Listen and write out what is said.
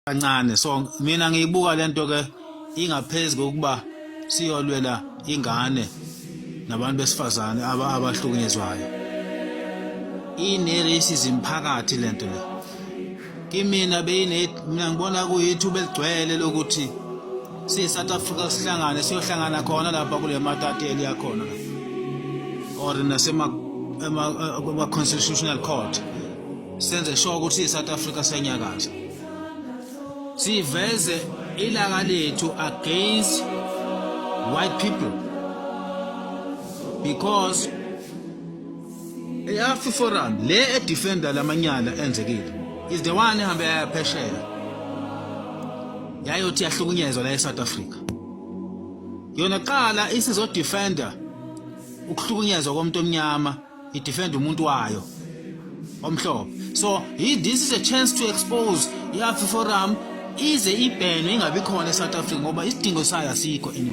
Kancane. So mina ngiyibuka lento ke ingaphezulu kokuba siyolwela ingane nabantu besifazane abahlukunyezwayo. Ine racism phakathi lento le. Kimina beyine, mina ngibona kuyithuba eligcwele lokuthi siyi South Africa sihlangane, siyohlangana khona lapha kule matateli yakhona la or nasema ema constitutional court, senze sure ukuthi i-South Africa senyakaza, siveze ilaka lethu against white people, because i-AfriForum le edefenda lamanyala enzekile is the one ehambe yaphesheya yayothi yahlukunyezwa la eSouth Africa. Yona qala isizodefenda ukuhlukunyezwa komuntu omnyama, idefend umuntu wayo omhlophe. So this is a chance to expose i-AfriForum ize ibhenwe, ingabi khona eSouth Africa, ngoba isidingo sayo asikho anymore.